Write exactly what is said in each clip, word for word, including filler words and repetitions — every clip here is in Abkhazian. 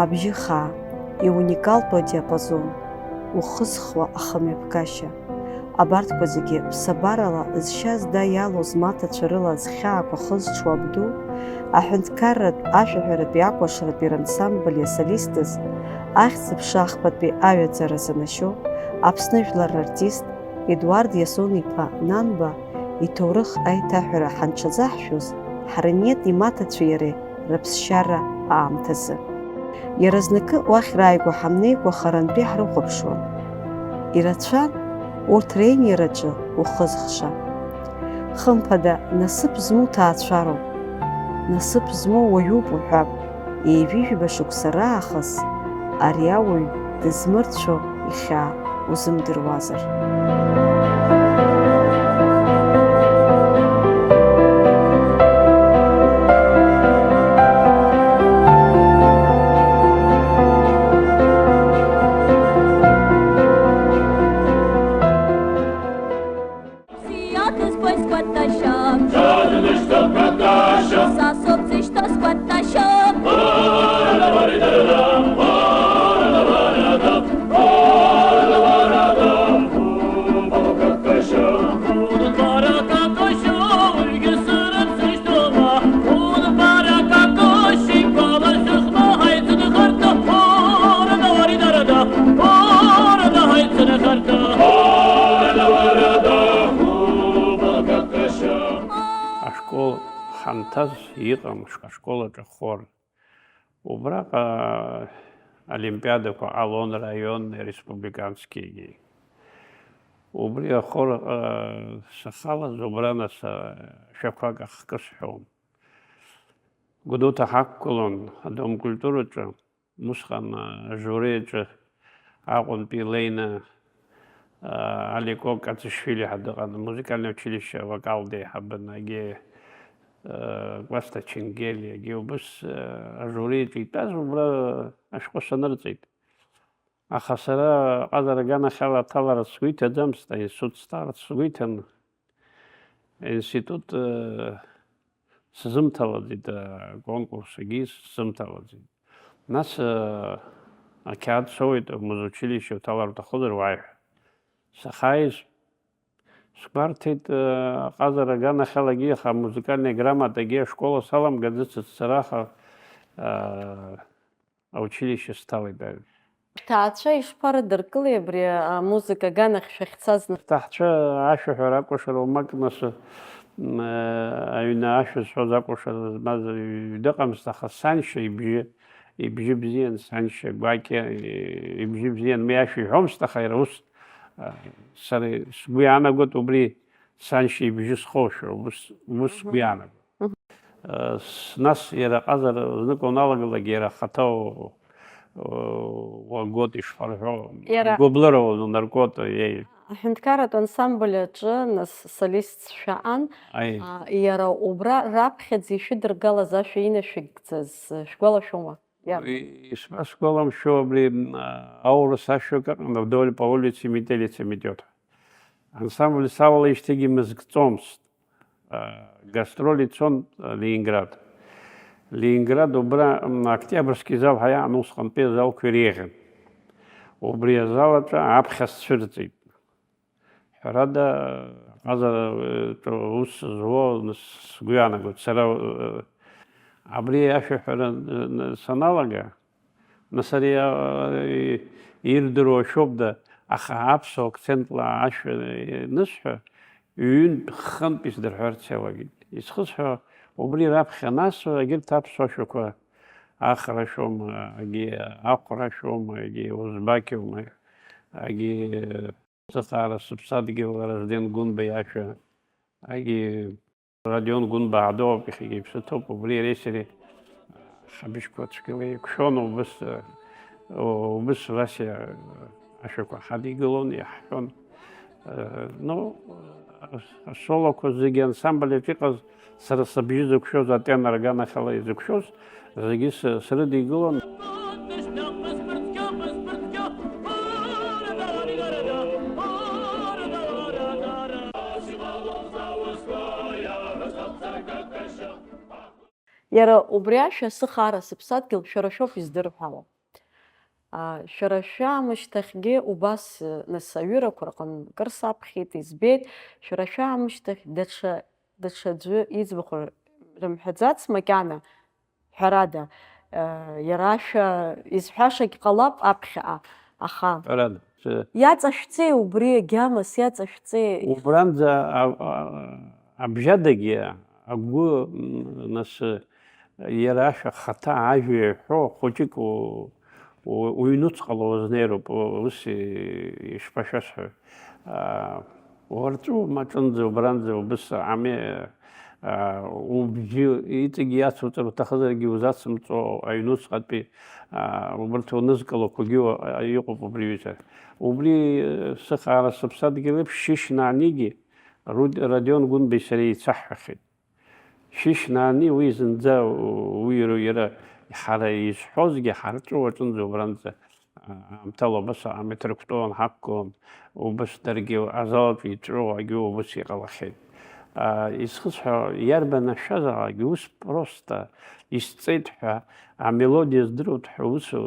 Абжьы хаа, иуникалтәу адиапазон, ухызхуа ахымҩаԥгашьа. Абарҭқәа зегьы ԥсабарала зшьа зда иалоу змаҭацәа рыла зхьаақәа хызҽуа абду, аҳәынҭқарратә ашәаҳәаратәи акәашаратәи рансамбль иасолистыз, ахьӡ-аԥша ахԥатәи аҩаӡара занашьоу, Аԥсны жәлар рартист Едуард Иасон-иԥа Нанба иҭоурых аиҭаҳәара ҳанҽазаҳшәоз, Ҳариниет имаҭацәеи иареи рыԥсшьара аамҭазы. Иаразнакы уахь рааигәа ҳамнеикәа харантәи ҳрыхәаԥшуан. Ирацәан урҭ реиниараҿы ухызхша. Хымԥада, насыԥ змоу ҭаацәароуп, насыԥ змоу уаҩуп уҳәап, ҩажәижәаба шықәса раахыс ари ауаҩ дызмырцәо ихьаа узымдыруазар. Сиа дызбоит сгәаҭашьа. Са соуп сышьҭоу сгәаҭашьа. Ашкол ҳанҭаз иҟам ашкол аҿы ахор. Убраҟа олимпиадақәа ҟалон, раионни, республиканскигьы. Убри ахор, а, сахалаз, убра нас, а, шәақәак ахкы сҳәон. Гәдоуҭа ҳақәгылон, адом культураҿы, усҟан, а, ажури аҿы Аҟәантәи Леина, а, Алико Кацишвили ҳәа дыҟан, амузыкальное училище авокал деиҳабын, егьи, а, Кәасҭа Ченгелиагьы убыс, а, ажури аҿы итәаз убра ашәҟәы санырҵеит. Аха сара аҟазара аганахьала аҭалара сгәы иҭаӡамызт, аинститут сҭаларц сгәы иҭан. Аинститут, э, сзымҭалаӡеит, аконкурс агьы сзымҭалаӡеит. Нас, э, ақьаад соуеит, музучилище уҭалар уҭахызар уааи ҳәа. Сахьааиз, сгәарҭеит, э, аҟазара аганахьалагьы, аха амузыкальный грамотагьы ашкола саламгаӡацызт сара, аха, э, аучилище сҭалеит. Ҭаацәа ишԥарыдыркылеи абри амузыка аганахь шәахьцаз? Ҭаацәа ашәаҳәара акәашара уамак, нас, м, аҩны ашәа зҳәоз акәашара змаз аҩ дыҟамызт, аха саншьа ибжьы, ибжьы бзиан, саншьа гәакьа, ибжьы бзиан, уи ашәа иҳәомызт, аха иара ус, а, сара сгәы иаанагоит, убри саншьа ибжьы схоушәа, ус, ус сгәы иаанагоит. Мгм. Э, с-, нас иара аҟазара знык уаналагалак, иара ахаҭа у-, у-, уагоит ишҳәарҳәо, иара гәыблыра унаркуеит, еи. Аҳәынҭқарратә ансамбль аҿы, нас, солистцәа аан, аи, а, иара убра раԥхьаӡа ишәыдыргалаз ашәа инашәыгӡаз, э, шәгәалашәома? Иа- И-, исмасгәаламшәо абри, м, а, аурыс ашәак ыҟан, «Вдоль по улице метелица метёт». Ансамбль салалеижьҭеигьы мызкӡомызт. А, гастроль ицон, а, Ленинград. Ленинград убра, м, Октиабрский зал ҳәа иаан усҟантәи азалқәа иреиӷьын. Убри азал аҿы аԥхьа сцәырҵит. Ҳәарада, аҟазараҿы ус зуа сгәы иаанагоит. Сара, э, абри ашәаҳәара, э, саналага, нас ари, э, ирдыруа шәоуп да, аха аԥсуа акцентла ашәа, э, анысҳәа, ҩынтә-хынтә исдырҳәарц иалагеит. Исхысҳәо, убри раԥхьа анасуа, егьырҭ аԥсуа шәақәа, ахра шәоума, егьи ахәра шәоума, егьи узбақьоума, егьи, э, Сыхаара сыԥсадгьыл, Разден Гәынба иашәа, егьи Родион Гәынба Аадоуп, иахьагьы иԥсы ҭоуп, убри иареи сареи ҳабжьқәа цәгьала еиқәшәон, убыс, убыс Васиа ашәақәа ҳадикылон, иаҳҳәон. Ну, асолоқәа зегьы ансамбль аҿы иҟаз Сара сыбжьы зықәшәоз, атенор аганахьала изықәшәоз, зегьы сы-, срыдикылон. Иара убри ашәа сыхаара сыԥсадгьыл шәара шәоуп издырҳәало. А, шәара шәаамышьҭахьгьы убас, нас аҩырақәа рҟны кыр саԥхьеит, избеит, шәара шәаамышьҭахь даҽа, даҽаӡәы иӡбахә рымҳәаӡац макьана, ҳәарада, а, иара ашәа изҳәашагь ҟалап аԥхьаҟа, аха Ҳәарада, ц- иаҵашәҵеи убри, агьамас иаҵашәҵеи? Убранӡа а-, а-, абжьадагьы агәы, м, нас, иара ашәа хаҭа ажәа иҳәо хәыҷык у-, у-, уҩнуҵҟала уазнеироуп, у-, ус и-, ишԥашәасҳәари. А, уарҵәы маҿынӡа, убранӡа, убыс ами, а, убжьы иҵегь иацуҵар уҭахызаргьы узацымҵо аҩнуҵҟатәи, а, убарҭ унызкылақәагьы уа-, иҟоуп убри аҩыза. Убри, э, сыхаара сыԥсадгьыл еиԥш, Шьышьна анигьы Руд-, Родион Гәынбеи сареи еицаҳҳәахьеит. Шьышьна ани уи зынӡа, уи иара, иара ҳара изҳәозгьы ҳарҵәы уаҿынӡа убранӡа, а-, аамҭала убас аметрыктәы анҳақәгылан, убас даргьы азалаҿы иҵәыуагьы убас иҟалахьеит. А, исхысҳәо, иарбан ашәазаалакгьы ус просто исҵеит ҳәа, амелодиа здыруеит ҳәа ус, э,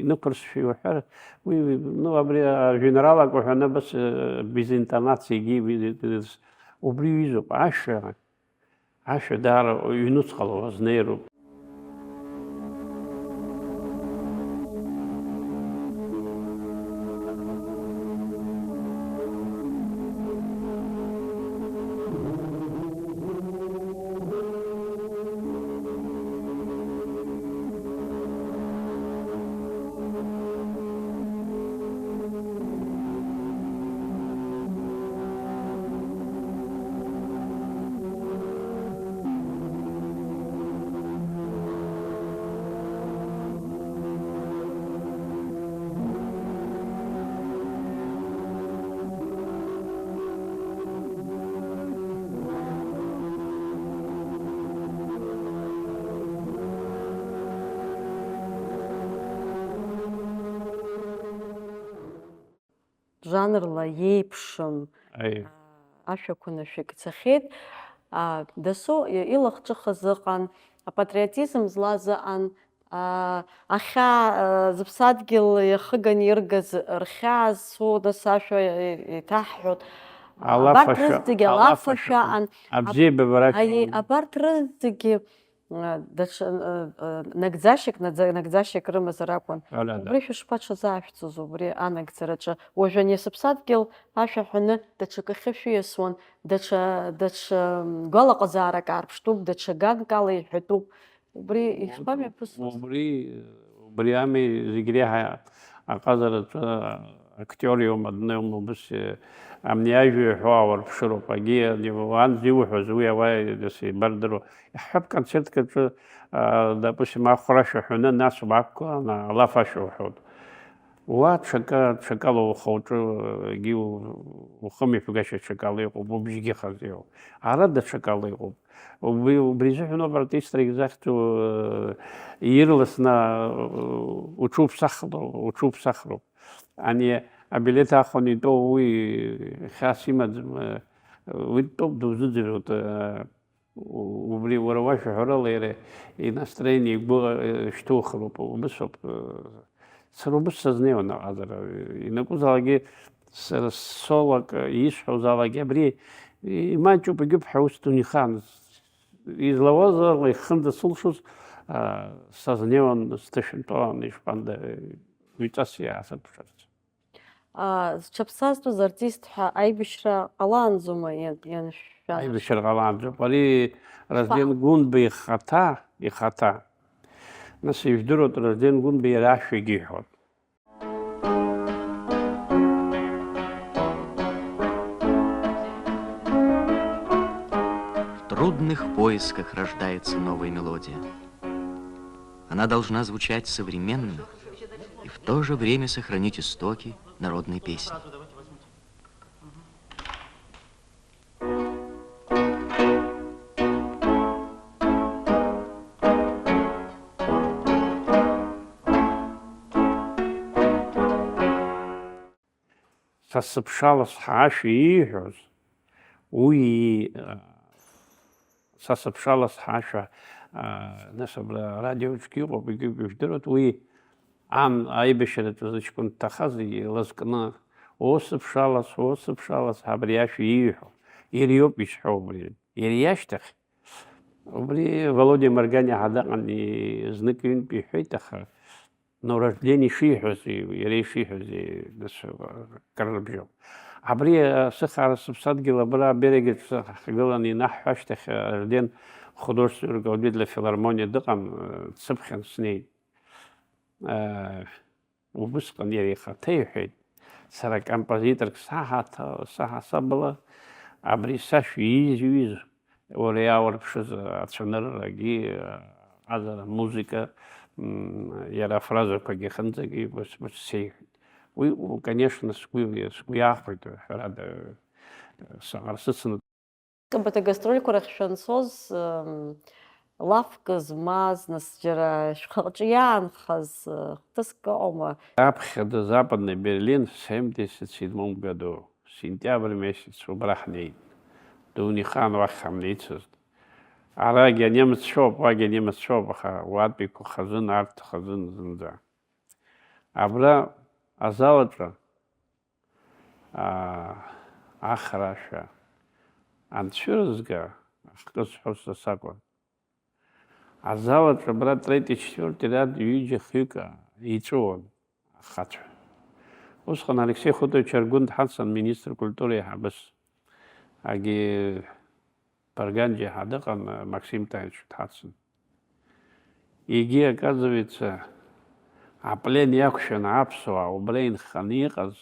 инықәырсшәа иуҳәар, уи, ну, абри ажәеинраалак уҳәаны абас, э, без интонациагьы, без, убри ҩызоуп, ашәа. Ашәа даара ҩнуҵҟала уазнеироуп. Жанрла иеиԥшым, Аиеи. а, ашәақәа нашәыгӡахьеит. А, дасу и-, илахҿыхыз ыҟан, апатриотизм злаз ыҟан, а, ахьаа, а, зыԥсадгьыл иахыганы иргаз рхьаа зцу, нас ашәа и-, еиҭаҳҳәоит. Алаф Абарҭ ашәа, рызегьы алаф алаф ашәа ашәа аҟан. Аб-, Абзиабара аиеи, акәын. Абарҭ рызегьы, а, даҽа, а, а, нагӡашьак, наӡа-, нагӡашьак рымазар акәын. Ҳәарада. Убри шәышԥаҽазаашәҵоз, убри анагӡараҿы? Уажәы ани асыԥсадгьыл ашәа ҳәаны даҽакы ахьы шәиасуан, даҽа, даҽа, м, гәалаҟазаарак аарԥштәуп, даҽа ганкала иҳәатәуп. Убри ишԥамҩаԥысуаз? Убри, убри ами зегь реиҳа аҟазараҿы актиор иоума, днеиума, убыс, э, амни ажәа иҳәо ауарԥшыроуп, агьи, ани, уанӡа иуҳәаз, уи ауаа дас ибардыруа. Иаҳҳәап, концертк аҿы, а, допустим, ахәрашәа ҳәаны, нас убаақәгыланы алаф ашәа уҳәоит. Уа ҽакы, ҽакала ухы-уҿы, егьи у-, ухымҩаԥгашьа ҽакала иҟоуп, убжьгьы хазеиуп. Ара даҽакала иҟоуп. Убри, убри изыҳәан ауп артистрагь захьӡу, э, ирласны, э, уҽуԥсахло-, уҽуԥсахроуп. Ани абилеҭ аахәаны итәоу уи хьаас имаӡам, э, уи дтәоуп, дузыӡырҩуеит, э, У-, убри уара уашәаҳәарала иара инастроение игәы, э, шьҭухыроуп, убысоуп, э, сара убыс сазнеиуан аҟазара, э, ианакәызаалакгьы сара солак, э, исҳәозаалакгьы абри имаҷуп, егьуп ҳәа ус дунеихаан, излауазаалак ихынӡа сылшоз, а, сазнеиуан, сҭышәынтәалан, ишԥанда, э, уаҩҵас иаасырԥшырц. А, зҽаԥсазтәыз артист ҳәа аибашьра ҟалаанӡома иан-, ианшәшәа? Аибашьра ҟалаанӡоуп. Ари Разден Гәынба ихаҭа, ихаҭа. Нас ижәдыруеит, Разден Гәынба иара ашәагьы иҳәоит. В трудных поисках рождается новая мелодия. Она должна звучать современно и в то же время сохранить истоки народной песни. Са сыԥшалас ҳәа ашәа ииҳәоз, уи, э, са сыԥшалас ҳәа ашәа, Нас абра арадиоҿгьы иҟоуп, егьи жәдыруеит, уи ан аибашьраҿы зыҷкәын дҭахаз илызкны, усыԥшалас, усыԥшалас, абри ашәа ииҳәо, ириоуп исҳәо убри. Иара иашьҭахь, убри Володиа Марганиа ҳәа дыҟан, и-, знык-ҩынтә иҳәеит, аха, но рождение шиҳәоз, и-, иара ишиҳәоз, и-, нас, акыр рыбжьоуп. Абри, а, сыхаара сыԥсадгьыл абра Берегеҿ ҳахагыланы инаҳҳәа ашьҭахь, а, Арден художественный руководитель афилармониа дыҟан, а, дсыԥхьан снеит. А, Убысҟан иара ихаҭа иҳәеит, сара композиторк саҳаҭ-, саҳасабала, абри сашәа ииз-ҩыз, уара иаурԥшыз ацәаныррагьы, аҟазара, амузыка, м, иара афразақәагьы хынӡагьы ус, ус сеиҳәеит. Уи, конечно, сгәы, сгәы иахәеит, ҳәарада, саҟара сыцны. Абарҭ агастрольқәа рахь шәанцоз, м, лафк змаз, нас џьара шәхаҿы иаанхаз, ы, хҭыск ыҟоума? Раԥхьаӡа Западный Берлин, семьдесят седьмом году, сентиабр месяц убра ҳнеит. Дунеи хаан уахь ҳамнеицызт. Арагьы анемеццәоуп, уагьы анемеццәоуп, аха уатәиқәа хазын, арҭ хазын зынӡа. Абра азал аҿы аа, ахрашәа анцәырызга, ахкы зҳәоз са сакәын. Азал аҿы абра третий, четвёртый ряд ҩыџьа хҩык еиҵәыуон ахацәа. Усҟан Алексеи Хәытович Аргәын дҳацын, министр культура еиҳабыс. Агьи Барганџьиа ҳәа дыҟан, Максим Таевич дҳацын. Егьи, оказывается, аплен иақәшәаны аԥсуаа убра инханы иҟаз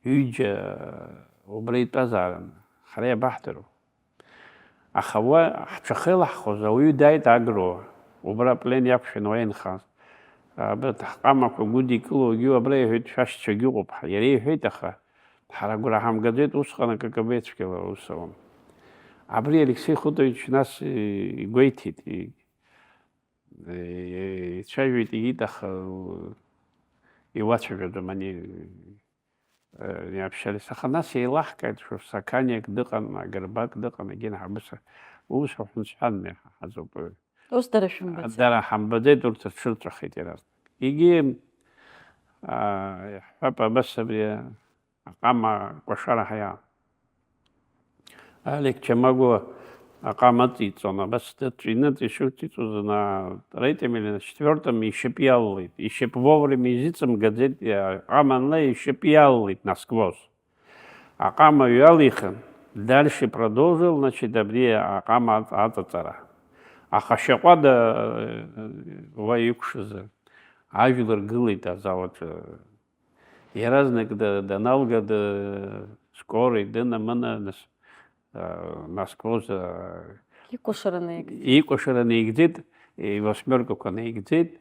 ҩыџьа убра итәазаарын, ҳара иабаҳдыруа. Аха уа ҳҽахьеилаҳхуаз ауаҩы дааит Агро, убра аплен иақәшәаны уа инхаз. Абарҭ ҳҟамақәа гәыдикыло, егьи абра иҳәеит, шәашьцәагьы ыҟоуп, иара иҳәеит, аха Ҳара агәра ҳамгаӡеит, усҟан АККБ цәгьала аус ауан. Абри Алексеи Хәытович нас, э, игәеиҭеит, и-, э, ицәажәеит, иит, аха, э, иуацәажәаӡом ани, э, не общались. Аха нас еилаҳкааит, что Сақаниак дыҟан, Агрбак дыҟан, егьи ҳабыс ус ҳәа ҳәынҵәан, ҳаҳаӡоуп. Ус дара шәымбаӡеит? Дара ҳамбаӡеит, урҭ рҽырҵәахит иаразнак. Егьи, а, иаҳҳәап, абас абри аҟама кәашара ҳаиа. Алик Чамагәуа аҟама ыҵиҵон, абас дыҵәины ишыҵиҵоз, ана, третьем или на четвёртом ишьапы иалалеит. Ишьапы вовремя изыҵымгаӡеит, аҟама анлеи ишьапы иалалеит насквозь. Аҟама ҩалихын, дальше продолжил, значит, абри аҟама аҵ-, аҵаҵара. Аха шьаҟәада, э, уа иқәшазы, ажәлар гылеит азал аҿы. Иаразнак да-, даналга, да-, скорый дынамына, нас, э, насквозь, э, икәашара наигӡеит. Икәашара наигӡеит, ивосмеркақәа наигӡеит.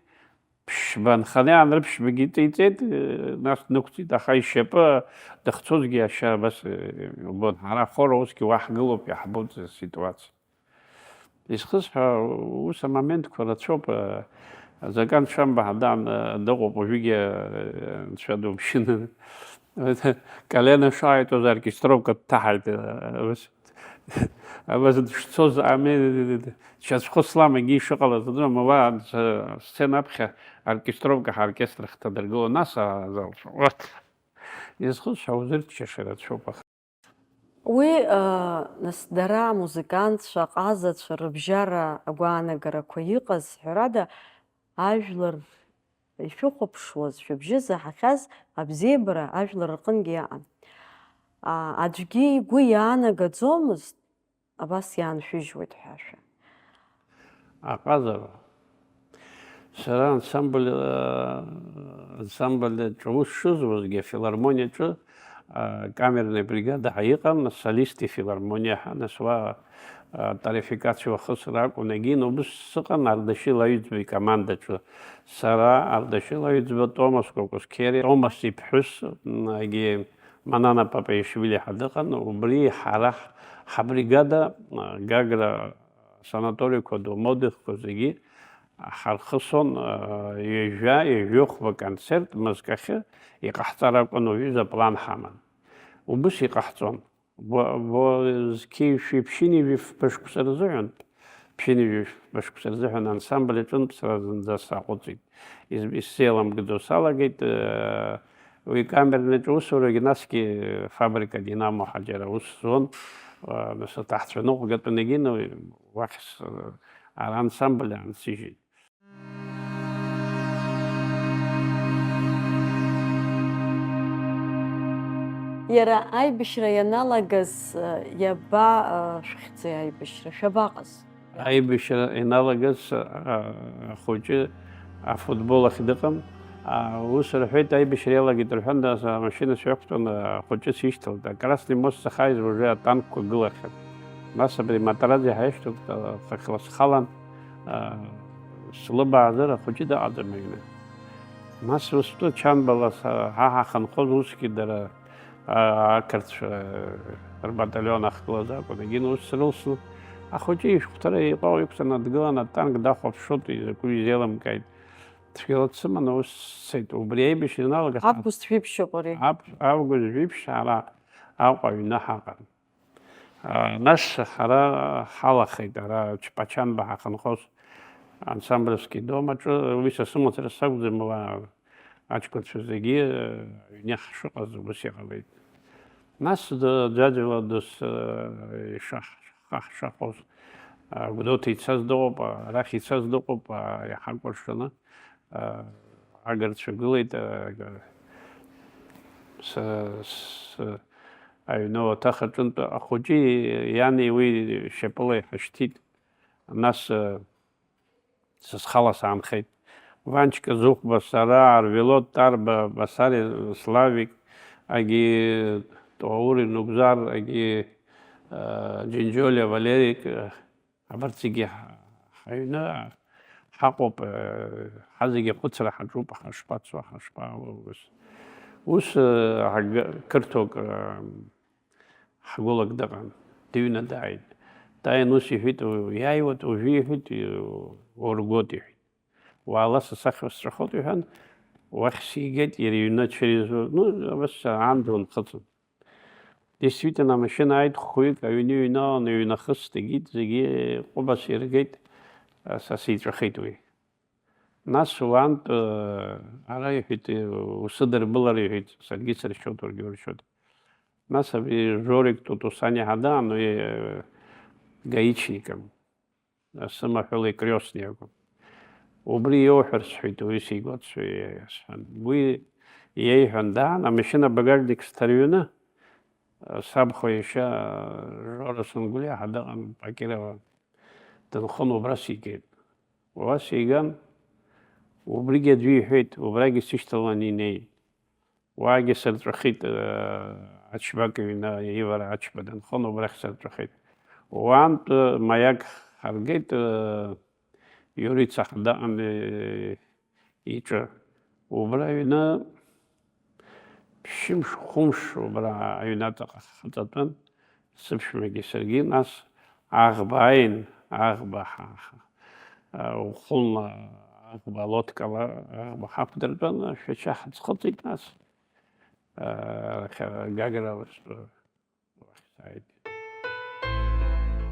Ԥшьба нханы иаанрыԥшьбагьы иҵеиҵеит, нас днықәҵит, аха ишьапы дахьцозгьы ашьа абас, э, убон. Ҳара ахора усгьы уа ҳгылоуп, иаҳбоит аситуациа. Изхысҳәа, ус амоментқәа рацәоуп, э, Закан Шамба ҳадан, э, дыҟоуп уажәыгьы, э, анцәа думшьын. Колено шааиҭоз оркестровка дҭаҳаит, э, ус. Абас дышцоз, ами, шьацәхыслам, егьи ишыҟалаз, уа, сцена аԥхьа оркестровка ҳа оркестр хҭадыргылон, нас азал. Вот. Изхысҳәаау зырччаша рацәоуп, аха. Уи, а, нас, дара, амузыкантцәа, аҟазацәа рыбжьара агәаанагарақәа иҟаз, ҳәарада, ажәлар ишәыхәаԥшуаз, шәыбжьы заҳахьаз абзиабара ажәлар рҟынгьы иаҟан. А, аӡәгьы игәы иаанагаӡомызт, абас иааншәыжьуеит ҳәа ашәа. Аҟазара. Сара ансамбль, э, ансамбль аҿы ус шызуазгьы, афилармониаҿы, э, камерная бригада ҳәа иҟан, солисти филармониа ҳәа, нас уа, э, тарификациа уахысыр акәын, егьин убыс сыҟан Ардашьыл Аҩӡба икомандаҿы. Сара, Ардашьыл Аҩӡба, Томас Кәакәасқьери, Томас иԥҳәыс, м, егьи Манана Папаишвили ҳәа дыҟан, убри ҳара ҳ-, ҳабригада, а, Гагра асанаториқәа ду, амодихқәа зегьы ҳархысон, а, ҩажәа, ҩажәихәба концерт мызкахьы иҟаҳҵар акәын, уаҩы изы аплан ҳаман. Убыс иҟаҳҵон. Бо-, бо-, зқьи шәи ԥшьыни жәафба шықәса рзыҳәан, Ԥшьынҩажәи ԥшьба шықәса рзыҳәан ансамбль аҿынтә сара зынӡа саҟәыҵит. Из-, исзеиламгӡо салагеит, э, уи камерный аҿы усурагьы, насгьы фабрика Динамо ҳәа џьара аус зуан, э, нас аҭаҳцәа ныҟәгатәын егьины, уахь с-, ара ансамбль аансыжьит. Иара аибашьра ианалагаз, э, иаба, э, шәыхьӡи аибашьра? Шәабаҟаз? Аибашьра ианалагаз, а, ахәыҷы афутбол ахь дыҟан. А, ус рҳәеит, аибашьра иалагеит рҳәан, нас амашьына сҩақәтәан, ахәыҷы сишьҭалт. Акрасный мост сахьааиз уажәы атанкқәа гылахьан. Нас абри Матараӡе ҳаишьҭоуп, а, хахьла схалан, а, слыбаазар ахәыҷы дыҟаӡам аҩны. Нас устәы Чанбала са-, ҳа ҳахынҳәыз усгьы дара, а, ақырҭцәа рбаталион ахьгылаз акәын, егьин ус срылсны, ахәыҷы ишәҟәҭара иҟоу иқәҵаны дгылан, атанк дахәаԥшуеит, изакәу изеилымкааит. Цәгьала дсыманы ус сцеит. Убри аибашьра ианалага ҳа- Август жәиԥшь ауп ари. Ав-, август жәиԥшь ара Аҟәа аҩны ҳаҟан. А, нас ҳара ҳалахеит, ара Чпачанба ҳахынҳәыз, ансамбльский дом аҿы, уи са сымацара сакәӡам, уа аҷкәынцәа зегьы, э, аҩны ҳшыҟаз ус иҟалеит. Нас д-, ӡәаӡәала дос, э, ишаҳ-, ҳаҳшахоз, а, Гәдоуҭа ицаз дыҟоуп, а, арахь ицаз дыҟоуп, а, иҳакәыршаны, а, агырцәа гылеит, а, га-, с-, с-, аҩны ауаҭах аҿынтә ахәыҷы иани уи шьапыла иҳашьҭит. Нас, а, Са схала саанхеит. Ванчка Зыхәба, сара, Арвелод Тарба, Басари Славик, агьи Туаури Нугзар, агьи, э, Џьынџьолиа Валерик, э, абарҭ зегьы ҳа-, ҳаҩны ҳаҟоуп, э, ҳазегьы ахәыцра ҳаҿуп, ҳашԥацо, ҳашԥаауа, ус. Ус, э, ҳага-, қырҭуак, э, Ҳгәылак дыҟан, дыҩны дааит. Дааин ус иҳәеит, иааиуеит, уажәы иҳәеит, ургоит, иҳәеит. Уаала, са сахь усҵәахоит, иҳәан, уахь сигеит, иара иҩны через, ну, абас аан дунхыҵын. Действительно, амашьына ааит, хәҩык аҩны иҩналан, иҩнахыст, егьит, зегьы ҟәыбаса иргеит, са сиҵәахит уи. Нас уантә, ара, иҳәеит, усыдырбылар, иҳәеит, саргьы сыршьоит, уаргьы уршьоит. Нас абри Жорик Тутусани ҳәа даан, уи, э, гаичником, сымаҳәыла икрестни акәын. Убри иоуҳәар сҳәеит, уи сигәаҵәцәа сҳәан. Уи иеиҳәан даан, амашьына багажник сҭарҩны, сабхәа иашьа, э, Жора Сангулиа ҳәа дыҟан, Пакирова, дынхон, убра сигеит. Уа сиган, убригьы аӡәы иҳәеит, убрагьы сышьҭаланы инеит. Уаагьы сырҵәахит, э, Ачбак иҩны, Ивара Ачба дынхон, убрахь сырҵәахит. Уантә маиак ҳаргеит, э, Иурица ҳәа даҟан, э, иҿы. Убра аҩны ԥшьымш, хәымш убра аҩнаҵаҟа ҳхыҵатәан, сыԥшәмагьы саргьы, нас аӷба ааин, аӷба ҳа-, ҳа-, а, уахынла аӷба алодкала аӷба ҳақәдыртәан, Шәача ҳаӡхыҵит, нас, а, арахь Гагра устәы уахь сааит.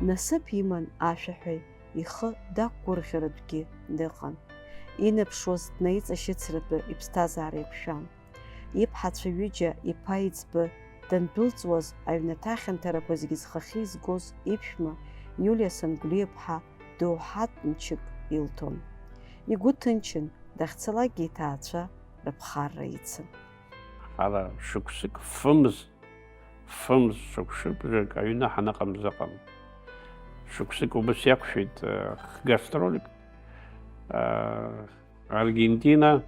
Насыԥ иман ашәаҳәаҩ, ихы дақәгәырӷьаратәгьы дыҟан. Инаԥшуаз днаиҵашьыцратәы иԥсҭазаара еиқәшәан. Иԥҳацәа ҩыџьа иԥа иӡбы дандәылҵуаз, аҩнаҭа ахьанҭарақәа зегьы зхахьы изгоз иԥшәма Иулиа Сангәлиаԥҳа доуҳатә мчык илҭон. Игәы ҭынчын, дахьцалакгьы иҭаацәа рыԥхарра ицын. Ҳара шықәсык фымз, фымз, шықәсыбжак аҩны ҳаныҟамз ыҟам. Шықәсык убас иақәшәеит, э, гастролик, э, Аргентина,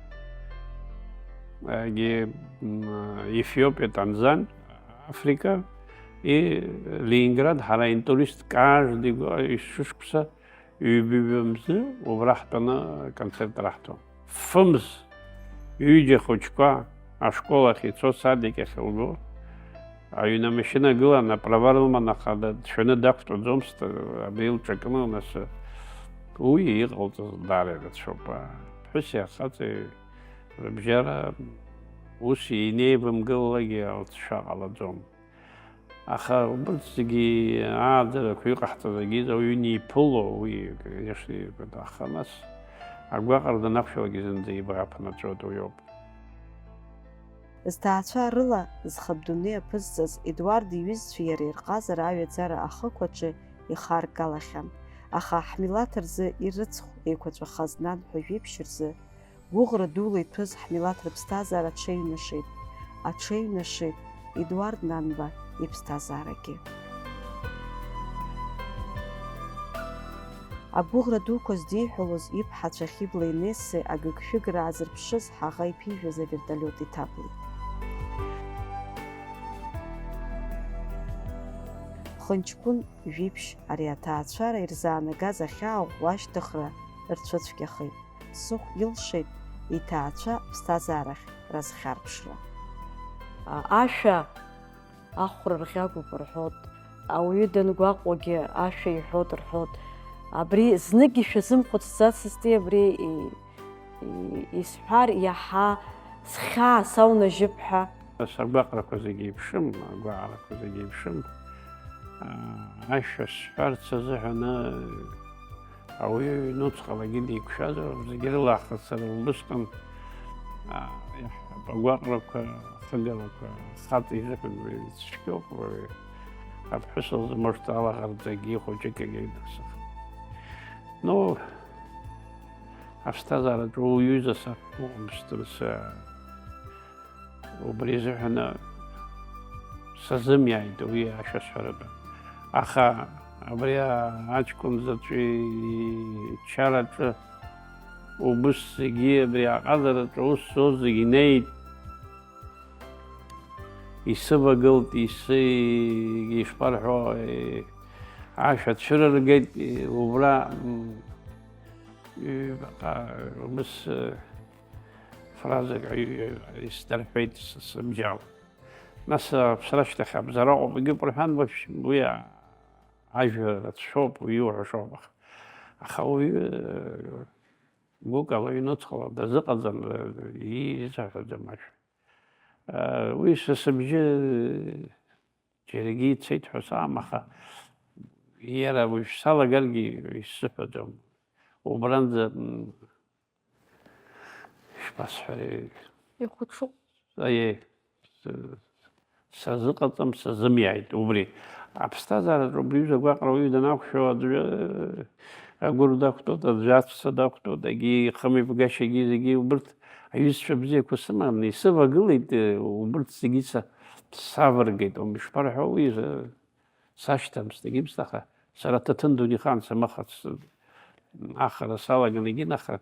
егьи, м, Ефиопиа, Танзань, Африка, и Ленинград, ҳара интурист каждый год, ишышықәса ҩба-ҩба мзы убра ҳтәаны аконцерт раҳҭон. Фымз, ҩыџьа хәыҷқәа ашкол ахь ицо, садик ахь уго, аҩны амашьына гылан, аправа рыман, аха да-, дшәаны дақәтәаӡомызт, абри лҿакны, нас, уи иҟалҵаз даара ирацәоуп. Ԥҳәыси ахаҵеи рыбжьара ус инеивымгылалакгьы алҵшәа ҟалаӡом. Аха убырҭ зегьы ааӡарақәа иҟаҳҵаз агьы ауаҩы иниԥыло, уи, конечно, аха нас агәаҟра данақәшәалак зынӡа ибӷа ԥнаҵәоит, уи ауп. Зҭаацәа рыла зхатә дунеи аԥызҵаз Едуард иҩызцәеи иареи рҟазара аҩаӡара ахықә аҿы ихаргалахьан, аха ҳмилаҭ рзы ирыцхә еиқәаҵәахаз нанҳәа жәиԥшь рзы гәыӷра дула иҭәыз ҳмилаҭ рыԥсҭазаара аҽеиҩнашеит, аҽеиҩнашеит Едуард Нанба иԥсҭазаарагьы. Агәыӷра дуқәа здиҳәалоз иԥҳацәа Хьыбла Инессе агыгшәыгра аазырԥшыз ҳаӷа иԥижәаз аверталиот иҭаблит. Хынҷкәын жәиԥшь ари аҭаацәара ирзаанагаз ахьаа ӷәӷәа ашьҭыхра рцәыцәгьахеит. Сыхә илшеит иҭаацәа ԥсҭазаарахь разхьарԥшра. Ашәа ахәра рӷьагоуп рҳәоит, ауаҩы дангәаҟуагьы ашәа иҳәоит рҳәоит. Абри знык ишәазымхәыцӡацызтеи абри исҳәар иаҳа схьаа саунажьып ҳәа. Сгәаҟрақәа зегьы еиԥшым, агәаҟрақәа зегьы еиԥшым. Ашәа сҳәарц азыҳәаны ауаҩы нуцҟалагьы деиқәшәазароуп, зегьы рылахар сара убысҟан агәаҟрақәа, ахыгарақәа хаҵа изыҳәан уаҩы ицәгьоуп, уаҩы аԥҳәыс лзы мышт алаӷырӡ агьи хәыҷык агьи дасыхт. Ну, аԥсҭазаараҿы уҩыза сакәмызт, убри азыҳәаны сазымиааит уи ашәа сҳәаратәы. Аха абри аҷкәын заҵәы ичараҿы убыс зегьы абри аҟазараҿы аус зуаз зегьы неит. Исывагылт, исзы ишԥарҳәо, ашәа цәырыргеит, убра ус фразак исдырҳәеит сыбжьала. Нас аԥсра ашьҭахь абзараҟоуп, егьуп рҳәан, уи ажәа рацәшәоуп, иуҳәашоуп, аха уаҩы гәыкала, ҩнуцҟала дазыҟаҵан, изаҳәаӡом ашәа. Уи са сыбжьы џьаргьы ицеит ҳәа саам, аха иара уажә салагаргьы исзыҳәаӡом. Убранӡа, ишԥасҳәари, ихәаҽуп. Аиеи, сазыҟаҵам, сазымиааит убри. Аԥсҭазаараҿы убри ҩыза гәаҟра уаҩы данақәшәо аӡәы агәыр дақәтәоуп, аӡәы аҵәца дақәтәоуп, егьи ихымҩаԥгашьагьы зегьы убырҭ аҩызцәа бзиақәа сыман, исывагылеит, убырҭ зегьы са савыргеит, ишԥарҳәо уи, сашьҭамызт, егьимызт, аха сара аҭаҭын ду ихан самыхац, ахара салаган егьинаха,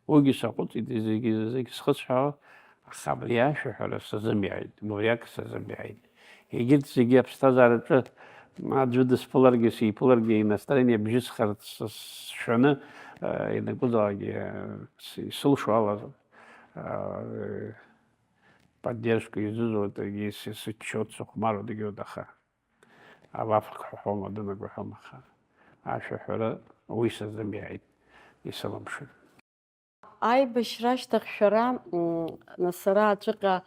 уигьы саҟәыҵит, зегьы, зегь схыцәаауа, аха абри ашәаҳәара сазымиааит, гәырҩак сазымиааит. Егьырҭ зегьы аԥсҭазаараҿы аӡәы дысԥыларгьы, сиԥыларгьы, инастоение бжьысхарц сшәаны, ианакәызаалакгьы исылшо ала, поддержка изызуа, сыччоит, сыхәмаруа дагьоуп, аха. Алаф ҳәа ҳәоума, дынагәа ҳәоума, аха ашәаҳәара уи сазымиааит, исылымшеит. Аибашьра ашьҭахь шәара, нас ара аҿыҟа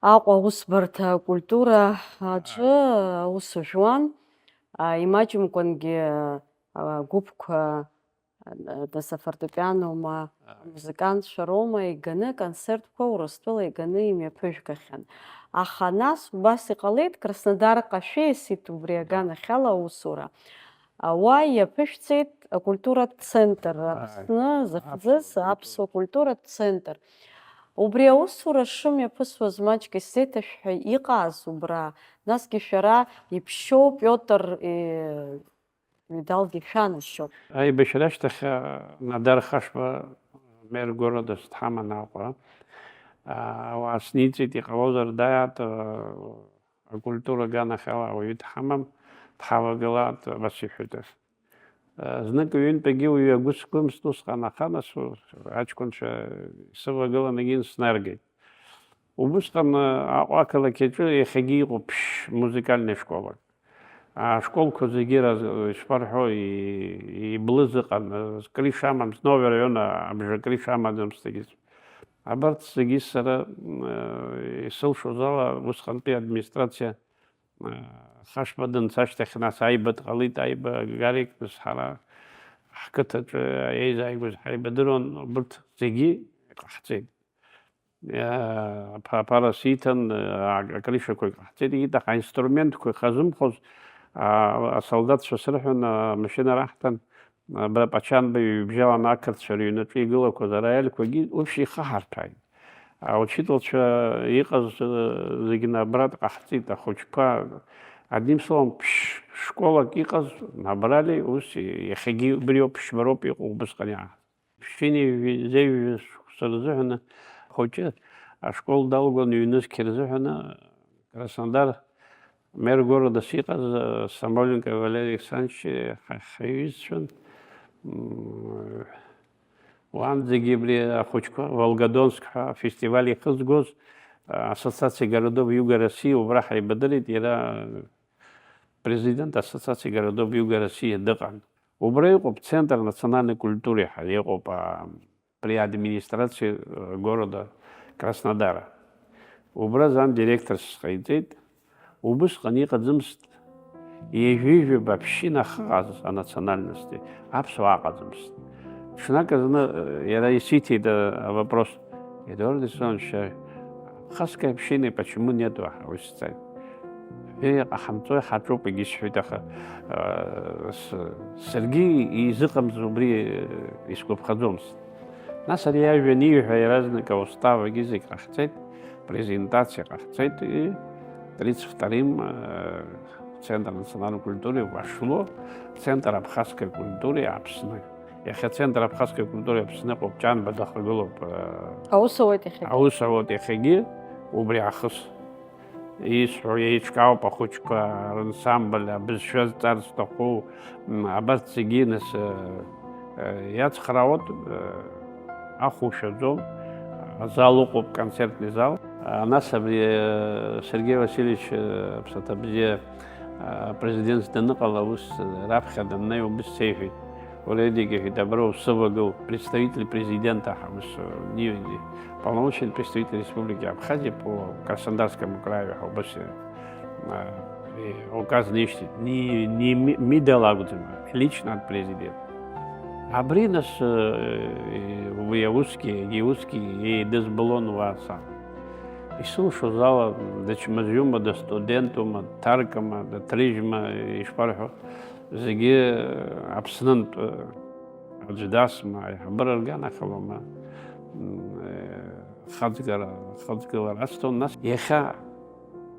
Аҟәа аусбарҭа акультура аҿы аус ужәуан, имаҷымкәангьы агәыԥқәа, нас афортепианома, амузыкантцәа роума иганы, аконцертқәа Урыстәыла иганы имҩаԥыжәгахьан. Аха нас убас иҟалеит, Краснодарҟа шәеисит убри аганахьала аусура. Уа иаԥышәҵеит акультуратә центр, Аԥсны зыхьӡыз аԥсуа культуратә центр. Убри аусура шымҩаԥысуаз маҷк исзеиҭашәҳәа иҟааз убра, насгьы шәара иԥшьоу Пиотр, е, медалгьы шәанашьоуп. Аибашьра ашьҭахь, а, Надар Хашба мер города дҳаман Аҟәа. А, ауаа сниҵеит, иҟалозар дааиаат, а, акультура аганахьала ауаҩы дҳамам, дҳавагылааит, абас иҳәеит. Знык ҩынтәгьы уаҩы агәы сгомызт усҟан, аха нас аҷкәынцәа сывагылан егьин снаргеит. Убысҟан Аҟәа ақалақь аҿы иахьагьы иҟоуп ԥшь музыкальный школак. Ашколқәа зегьы раз-, ишԥарҳәо, и-, иблыз ыҟан, кри шамамыз, Нови араион абжа кри шамаӡамызт егьыс. Абарҭ зегьы сара, э, исылшоз ала, усҟантәи администрациа Хашба данца ашьҭахь, нас Аиба дҟалеит, Аиба Гарик, нас ҳара ҳқыҭаҿы еизааигәаз ҳаибадыруан, убырҭ зегьы иҟаҳҵеит. Аԥа-, аԥара сиҭан, акрышақәа иҟаҳҵеит, егьит, аха аинструментқәа ихазымхоз, а-, асолдатцәа срыҳәан, амашьына раҳҭан, абра Пачанба ҩыбжьалан ақырҭцәа рыҩнаҿы игылақәаз ароиалқәагьы уԥшь ихаҳарҭәааит. Аучительцәа иҟаз, э, зегьы абра дҟаҳҵеит, ахәыҷқәа, одним словом, ԥшь-, школак иҟаз набрали, ус иахьагьы убриоуп, ԥшьба роуп иҟоу убысҟан иаҳа. Ԥшьынҩажәи зеижә шықәса рзыҳәан ахәыҷы ашкол далгон, ҩнызқьи рзыҳәан Краснодар мер городас иҟаз, э, Самойленко Валери Александрович, ҳа-, ҳаиҩызцәан. М, уаанӡагьы абри ахәыҷқәа Волгодонск ҳәа афестиваль ихызгоз, э, Ассоциация городов Юга России убра ҳаибадырит, иара президент Ассоциации городов Юга России дыҟан. Убра иҟоуп Центр национальной культуры ҳәа иҟоуп, а, при администрации, э, города Краснодара. Убра замдиректорс сҟаиҵеит. Убысҟан иҟаӡамызт, ҩажәи жәаба ԥшьына ахьыҟаз анациональности, аԥсуаа ыҟаӡамызт. Ҽнак зны, э, иара исиҭеит, э, авопрос, Едуард Исонович, а абхазская община почему нету? Аха уи сҵааит. Ҳәеи ҟаҳамҵои, ҳаҿуп, егьи сҳәеит, аха, э, с-, саргьы изыҟамҵо убри, э, исгәаԥхаӡомызт. Нас ари ажәа аниҳәа, иаразнак аустав егьи зегь ҟаҳҵеит, презентациа ҟаҳҵеит, и тридцать вторым, э, Центр национальной культуры вошло, Центр абхазской культуры Аԥсны. Иахьа Центр абхазской культуры Аԥсны ыҟоуп, Ҷанба дахагылоуп, э, Аус ауеит иахьагьы. Аус ауеит иахьагьы, убри аахыс. Исҳәо еиҿкаауп ахәыҷқәа рансамбль, абызшәа зҵар зҭаху, м, абарҭ зегьы, нас, э, э, иацхраауеит, э, ахәушәаӡом, азал ыҟоуп, концертный зал. А, нас абри, э, Сергеи Васильевич, э, аԥсаҭа бзиа, э, апрезидент даныҟала, ус, э, раԥхьа даннеи убыс сеиҳәеит. Уара идагьы иҳәеит, абра усывагыл, представитель президента ҳәа ус, э, ни-, ни-, полномочный представитель Республики Абхазия по Краснодарскому краю ҳәа убас, э, э, указ нишьҭеит. Ни-, ни-, ми-, мидала акәӡам, лично от президента. Абри нас, э, э, уи аусгьы, егьи усгьы еидызбалон уа сан. Исылшоз ала, дычмазаҩума, дыстудентума, дҭаркыма, дыҭрыжьма, ишԥарҳәо, зегьы, э, Аԥснынтә, э, аӡә дасма, аиҳабыра рганахьалома, м, э, хаҵгара, хаҵгылара асҭон. Нас иахьа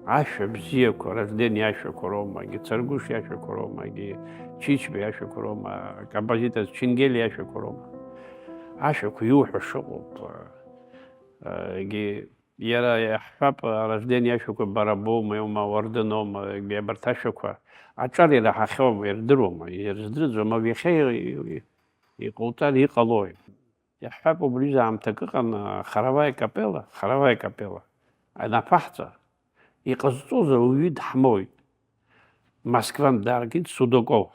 ашәа бзиақәа, Ражден иашәақәа роума, егьи Царгәыш иашәақәа роума, егьи Чичба иашәақәа роума, акомпозитор Ченгел иашәақәа роума, ашәақәа иуҳәо шыҟоуп, э, егьи Иара иаҳҳәап, Ражден иашәақәа бара боума, иоума, Уардын аума, абарҭ ашәақәа аҿар ираҳахьоума, ирдыруама, ирыздырӡом, иахьа и-, и-, иҟауҵар иҟалои? Иаҳҳәап, убри аамҭак ыҟан, Хараваи акапелла, Хараваи акапелла анаԥаҳҵа, иҟазҵозар уаҩы дҳамоуит. Москвантә дааргеит Судаков.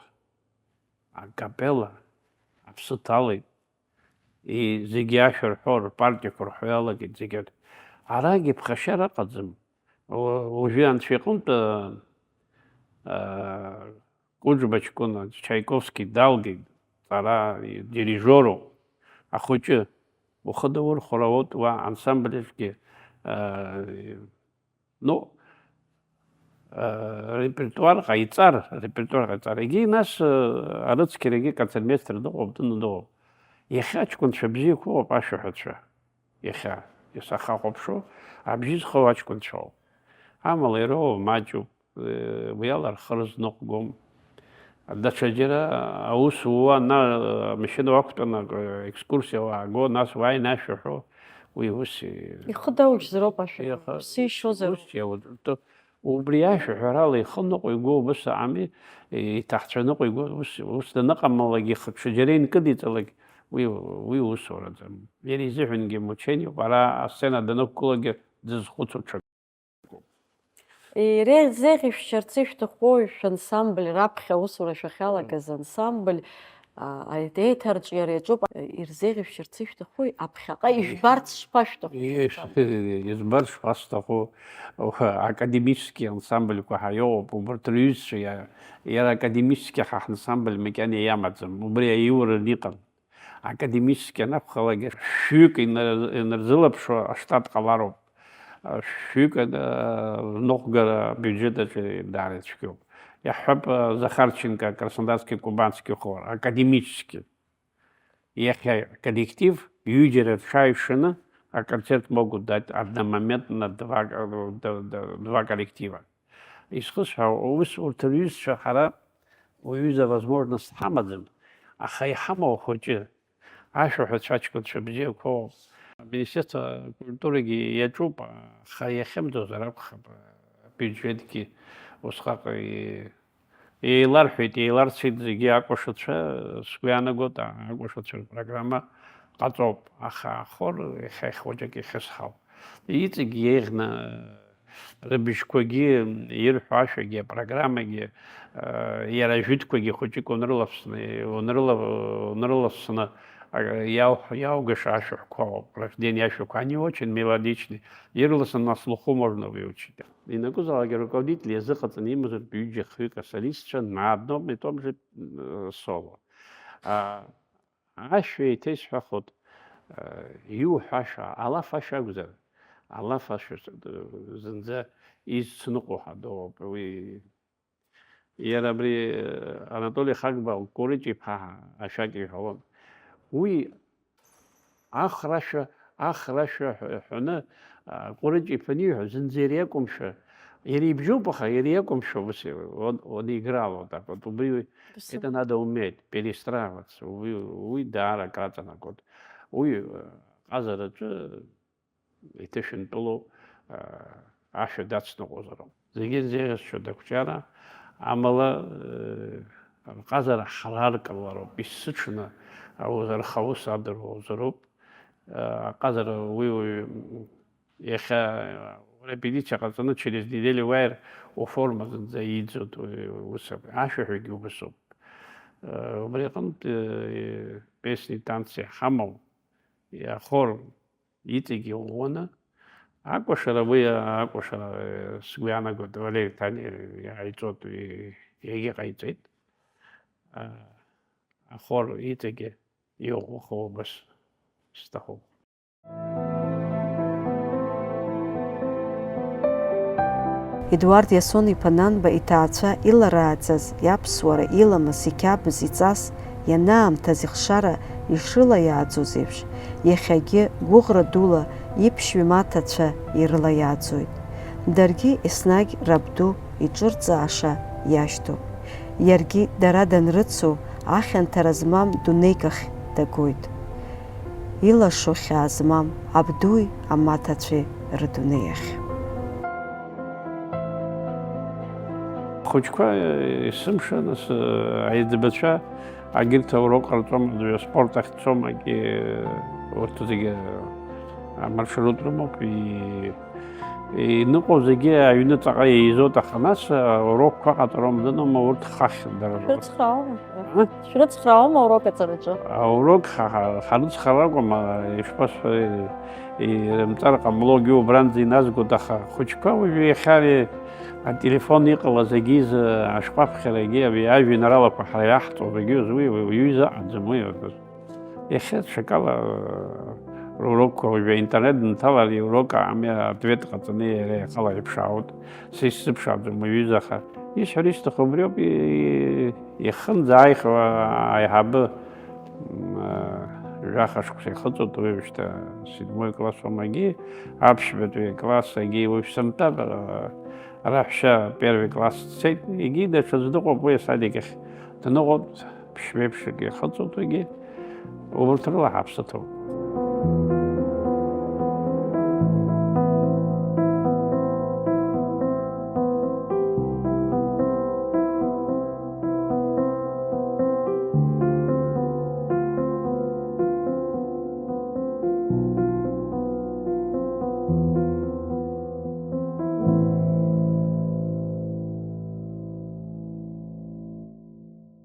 Акапелла аԥсы ҭалеит. И-, зегьы ашәа рҳәо, рпартиақәа рҳәо иалагеит зегьы. Арагьы ԥхашьара ыҟаӡам. У-, уажәы анцәа иҟынтә, а, а, Кәыџба ҷкәына Чаиковски далгеит, ҵара, и-, дирижиоруп. Ахәыҷы, ухы даурхәар ауеит уа ансамбль аҿгьы, а, Ну, э, репертуар ҟаиҵар, репертуар ҟаиҵар. Егьи нас, э, арыцқьарагьы аконцертмеистер дыҟоуп, дыны дыҟоуп. Иахьа аҷкәынцәа бзиақәа ыҟоуп, ашәаҳәацәа. Иахьа, ес-, ахахәаԥшуа, абжьы зхоу аҷкәынцәоуп. Амала ироуа маҷуп, э, уи ала рхы рызныҟәгом. Даҽаџьара аус ууа, ана, амашьына уақәтәаны, э, екскурсиа уааго, нас уааины ашәа ҳәо, уи ус, э, Ихы дауџьзароуп ашәа. Ихы Ԥсы ишьозароуп. Ус иауа-, то-, убри ашәа ҳәарала ихы ныҟәиго убыс ами, иҭаҳцәа ныҟәиго, ус, ус даныҟамлалак, ихы ҽаџьара инкыдиҵалак, уи, уи усураӡам. Иара изыҳәангьы мучениоуп, ара асцена данықәгылогьы дзызхәыцуа ҽак. Иреиӷьзеиӷьышәшьарц ишәҭаху шәансамбль, раԥхьа аусура шәахьалагаз ансамбль, А, аеҭ-, еиҭарҿиара иаҿуп, ирзеиӷьышәшьарц ишәҭахуи, аԥхьаҟа ижәбарц шԥашәҭаху? Ишәҭаху? Ижәбарц шԥасҭаху, академический ансамбльқәа ҳәа иҟоуп, убарҭ рҩызцәа иа-, иара академический ҳа ҳансамбль макьана иамаӡам, убри аиураны иҟан. Академический анакәхалак, шәҩык инар-, инарзылаԥшуа аштат ҟалароуп. Шәҩык, а, рныҟәгара абиуџьет аҿы даара ицәгьоуп. Иаҳҳәап, а, Захарченко, Краснодарский, Кубанский хор, академический. Иахьа аколлектив ҩыџьара рҽааиҩшаны аконцерт могут дать одномоментно два, д-, д-, два коллектива. Исхысҳәаау, ус урҭ рҩызцәа ҳара уаҩыза возможность ҳамаӡам, аха иҳамоу ахәыҷы, ашәаҳәацәа аҷкәынцәа бзиақәоуп. Аминистерство культурагьы иаҿуп, аха иахьымӡозар акәхап, абиуџьетгьы усҟак и-, еиларҳәеит, еиларцеит зегьы акәашацәа, сгәы иаанагоит, акәашацәа рпрограмма ҟаҵоуп, аха ахор иахьа хәыҷык ихьысҳауп. Иҵегь еиӷьны рыбжьқәагьы, ирҳәо ашәагьы, апрограммагьы, э, иара ажәытәқәагьы хәыҷык унрылаԥсны, унрыла-, унрылаԥсны, а, иауҳ-, иаугаша ашәаҳәқәа ауп, рождение ашәақәа, они очень мелодичны, ирласны на слуху можно выучить. Ианакәызаалак аруководитель иазыҟаҵаны имазароуп ҩыџьа-хҩык асолистцәа на одном и том же, э, соло. А, Ашәа еиҭа исҳәахуеит, э, иуҳәаша, алаф ашәа акәзар, алаф ашәа, э, зынӡа изцныҟәо ҳәа дууп. Уи, иара абри, э, Анатоли Хагба Кәырыҷ-иԥа ашәак иҳәалон. Уи ахрашәа, ахрашәа ҳәа-, ҳәаны, а, Кәырыҷ-иԥа аниҳәо, зынӡа иара иакәымшәа, иара ибжьоуп, аха иара иакәымшәа ус, он, он играл вот так вот. Убри Бзиа. Это надо уметь, перестраиваться. Уи, уи даара акраҵанакуеит. Уи, э, ҟазараҿы иҭышәынтәылоу, э, ашәа дацныҟәозароуп. Зегьы нзеиӷьасшьоит ақәҿиара, амала, э, рҟазара ҳраркылароуп, исзыҽны аус, рхаус адыруазароуп. Э, аҟазара уи, уи, иахьа репетициа ҟаҵаны, через неделю уааир, уформа зынӡа ииӡоит, уи, ус ауп. Ашәаҳәагьы убасоуп. Э, убри аҟынтә, э, песни, танци ҳамоу, ахор иҵегь иӷәӷәаны, акәашара, уи акәашара, э, сгәы иаанагоит, Валери Ҭаниа иааиҵоит, и-, иагьыҟаиҵеит. А, ахор иҵегьы иӷәӷәахо убас сҭахуп. Едуард Иасон-иԥа Нанба иҭаацәа иларааӡаз иаԥсуара, иламыс, иқьабз, иҵас ианаамҭаз ихшара ишрылаиааӡоз еиԥш, иахьагьы гәыӷра дула иԥшәма ҭацәа ирылаиааӡоит. Даргьы еснагь рабду иҿырҵааша иашьҭоуп. Иаргьы дара данрыцу, ахьанҭара змам дунеик ахь дагоит. Илашо хьаа змам абдуи амаҭацәеи рыдунеи ахь. Ахәыҷқәа, есымша, нас, аиҵбацәа, агьырҭ аурок ҟарҵом, аӡәы аспорт ахь дцом, акгьы, урҭ зегьы амаршрут рымоуп, и-, иныҟәо зегьы аҩны ҵаҟа еизоит, аха нас аурокқәа ҟаҵароума, даноума, урҭ хахь дара. Шәрыцхраауама? А? Шәрыцхраауама аурок аҵараҿы? Аурок ҳа-, ҳа-, ҳарыцхраар акәым, а, ишԥасҳәари, ирымҵар ҟамлогьы убранӡа иназгоит, аха ахәыҷқәа уажәы иахьа ари ателефон иҟалаз агьизы ашәҟәаԥхьарагьы, абри ажәеинраалақәа ҳара иаҳҵо зегьы уи уаҩы изыҟаӡам, уи. Иахьа ҽакала, э, рурокқәа уажәы аинтернет дынҭалар, иурок ами, ответ ҟаҵаны иара ихала иԥшаауеит. Са исзыԥшааӡом уаҩызаха. Исҳәар исҭаху убриоуп, и-, ихынӡааихьоу аиҳабы, м, э, жәаха шықәса ихыҵуеит, уи уажәшьҭа седьмой класс уамагьы, аԥшьбатәи класс агьы, уажә сынтәа, э, раҳәшьа первый класс дцеит, егьи даҽаӡә дыҟоуп, уи асадик ахь дныҟәоит. Ԥшьбеиԥшык ихыҵуеит уигьы, убарҭ рыла ҳаԥсы ҭоуп.